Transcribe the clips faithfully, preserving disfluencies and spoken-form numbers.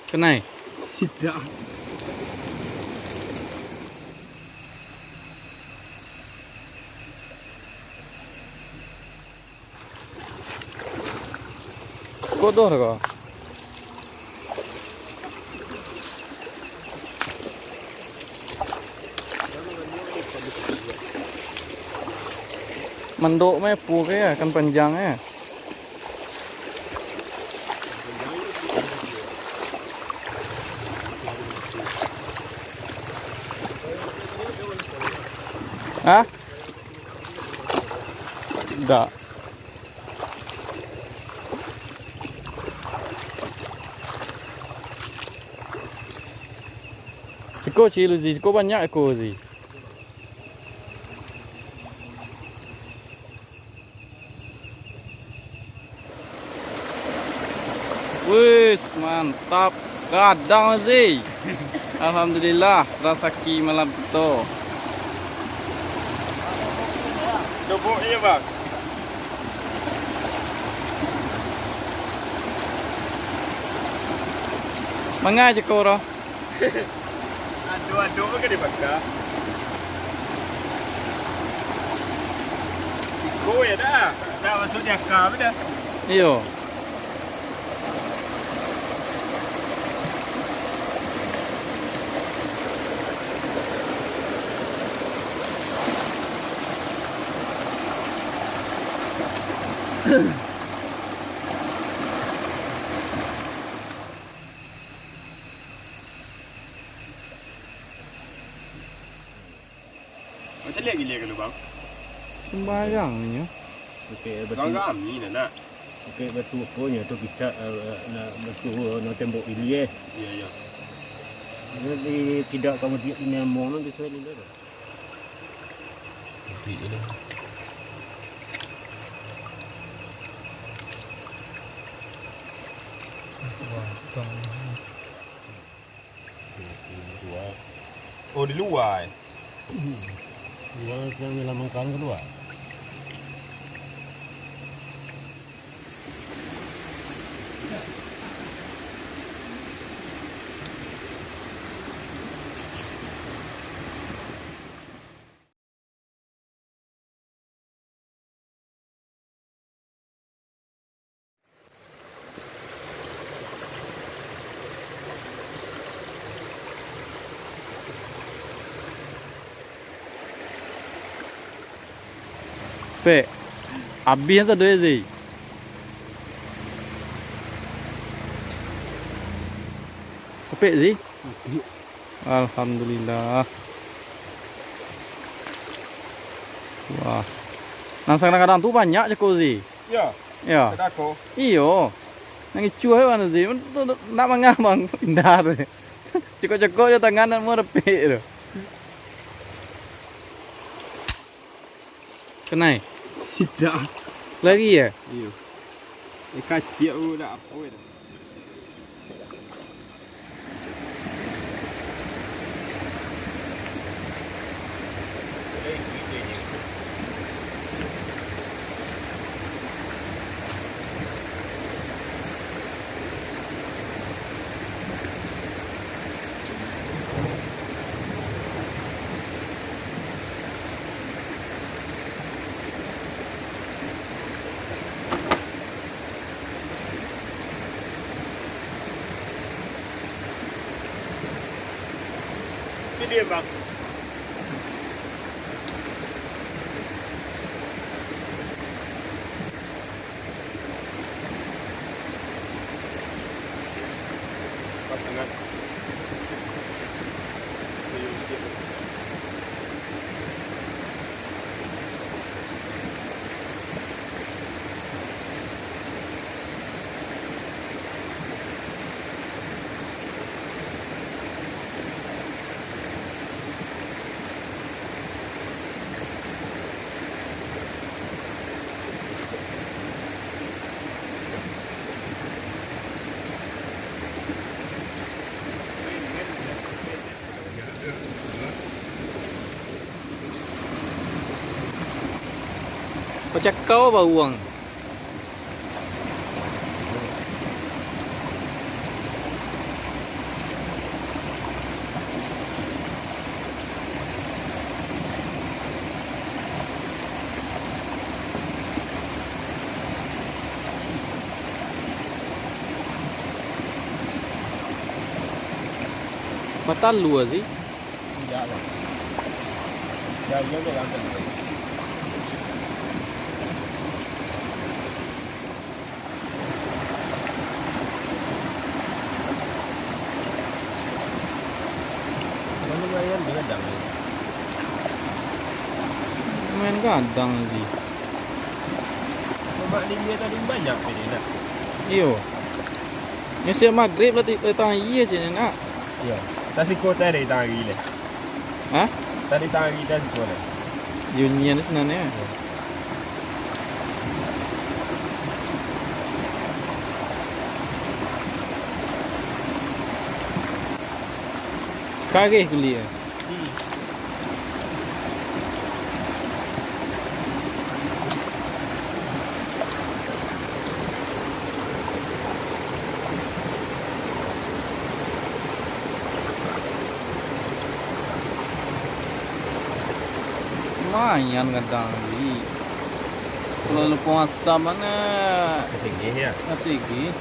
Kanai? Tidak. Kodoh ko. Mandok mah pun ke ya, kan panjang ya. Hah? Dak. Siko cilu zi, siko banyak iko zi. Wis, mantap. Gadang, Zi. Alhamdulillah, rasaki malam kito. Dobok iya, Bang. Mangai je kau, Ro? Ado-ado ka dibaka. Siko ya dah. Dah masuk di aka dah. Iyo. Macam liak giliak ka lubang. Sembarang nyo. Oke, batu. Tukang kami, nak. Oke, batu apo nyo tu kicak, eh, eh, na-, batu, eh, na tembok giliak, eh. Iyo, iyo. Jadi, tidak kamu tiap ini among tu, sesuai ni dah. Tapi ini. Wah, tukang. Oh, di lua, eh? Lua, yang dalam mangkang kalua. Pek, abih sado, Zi. Pek, Zi. Alhamdulillah. Wah. Nan sadang-sadang tu banyak jako, Zi. Yo. Yo. Sadako. Iyo. Nan icuah tu mano, Zi? Tu, tu, nak mangah, Bang. Indah tu. Cokok-cokok jo tangan nak mau repek tu. Kanai? Tidak. Lari ya? Iyo. Eh, kaciak tu dak apo dah. Ini dia, Bang. Pas sangat. Pacakau bawang. Matalu sih. Tidak lah. Jauh-jauh dari angkat. Lumayan digadang. Main gadang sih. Lemak tinggi tadi banyak tadi nak. Iyo. Nyo siap magrib lah ti-, datang aia cik ni nak. Iyo. Tasi kota dari tadi lah. Hah? Tadi tadi tasi kota. Union sebenarnya. Iyo. Kageh kuliah. Hmm. Lumayan gadang, Ji. Kalau lupo asam mana? Masih gih, ya? Masih gih.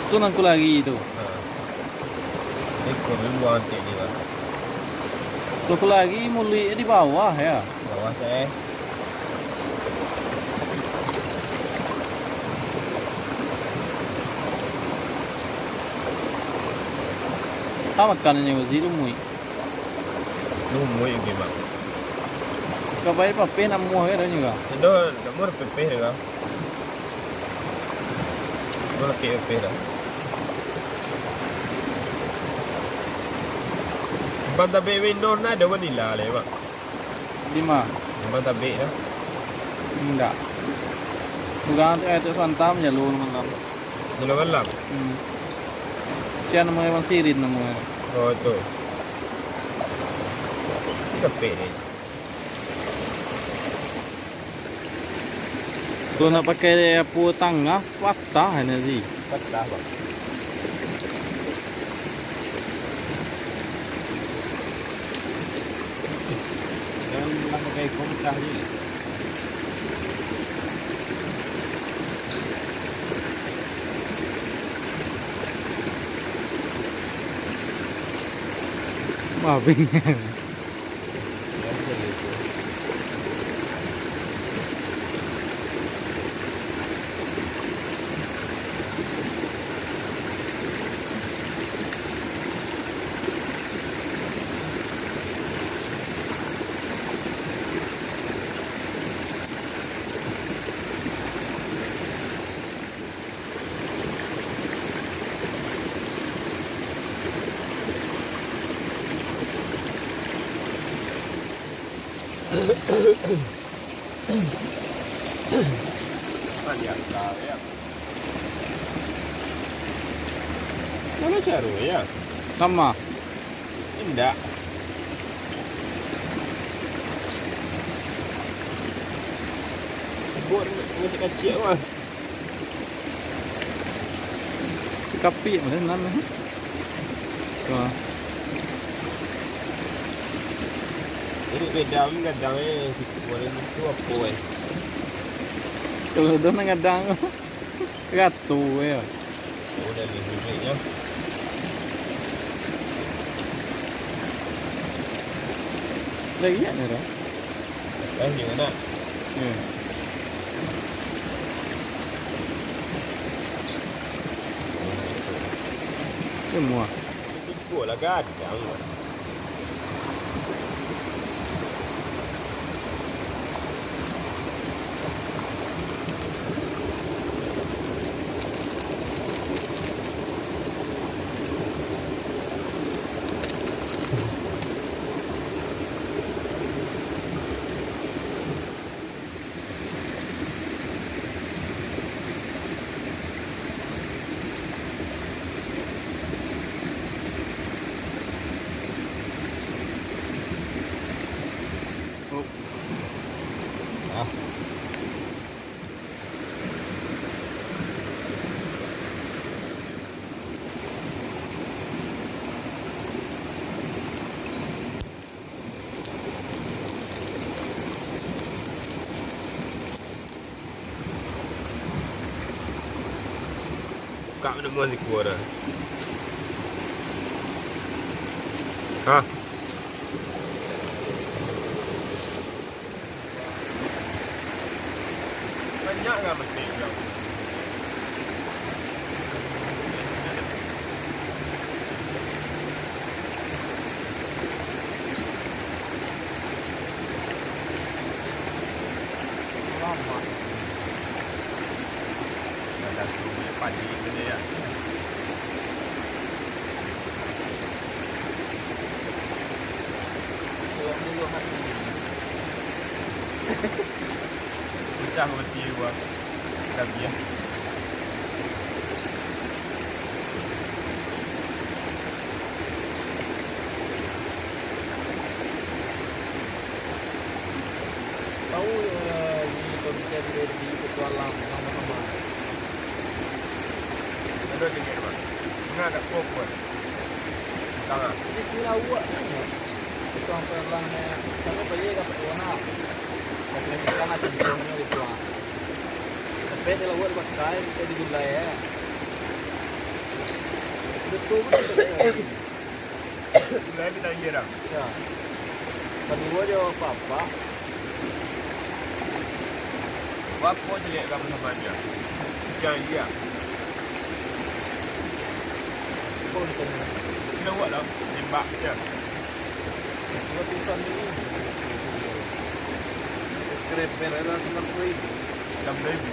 Tu nan kulari tu. Ha. Ekor dulu antek dia lah. Tu kulari muluik di bawah, ya? Bawah, cak, eh. Apa makanannyo, Ji, lumuik? Lumuik, Ji, Bang. Kabai papeh namuah ka, ado nyo ka? Ado, namuah papeh ka. Ado laki papeh dah. Ban tabek window na ado vanila lai, Bang. Di ma? Ban tabek dah. Indak. Urang tu, eh, tu santam je lu malam. Jalo malam? Hmm. Sian namo Bang Sirin namo. Oh, tu. Capek ni. Kalau nak pakai apo tangah, patah ni, Ji. Patah, Bang. Jangan lah pakai kompres je. Mabing. Mano caro, ya? Sama. Indak. Buat masih kacik mah. Kapik macam nan. Wah. Jadi beda kan gadang eh, si goreng tu apo eh? Kalau tu nang gadang tu. Ratu ya. Oh, dari bibik ya. Lagi ya, dah. Eh, di mana? Ya. Semua. Tigo lah gadang. Nak minum sikua dah. Hah? Banyak lah mesti bilang. Lama. Ada sungai padi tu je, ya. Pecah mati gua. Tabiah. Tahu, eh, di konten dari petualang sama-sama. Ada je ni, Bang. Tengah agak kuat-kuat. Tengah. Jadi, kira awak kan, ya? Itu sampai lah, eh, sampai bayar dapat warna. Tapi kita nggak contohnya gitu, ah. Tapi di laut pakai, kita di gulai, ya. Betul, betul. Gulai kita iya dah. Ya. Berdua je apa-apa. Wapo caliak ka Muhammad dia. Janji ah. Kau di sana. Kena buat lah. Nembak je. Dua tusan ni. Scraper lah sembilan puluh ribu. Sembilan puluh ribu.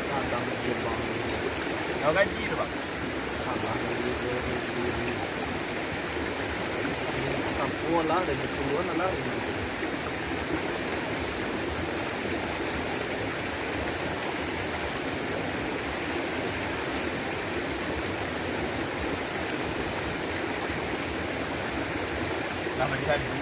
Kadang dia bang. Kau gaji tu, Bang? Kadang dia bang. Sampo lah, dari puluhan lah. Lah, macam tadi.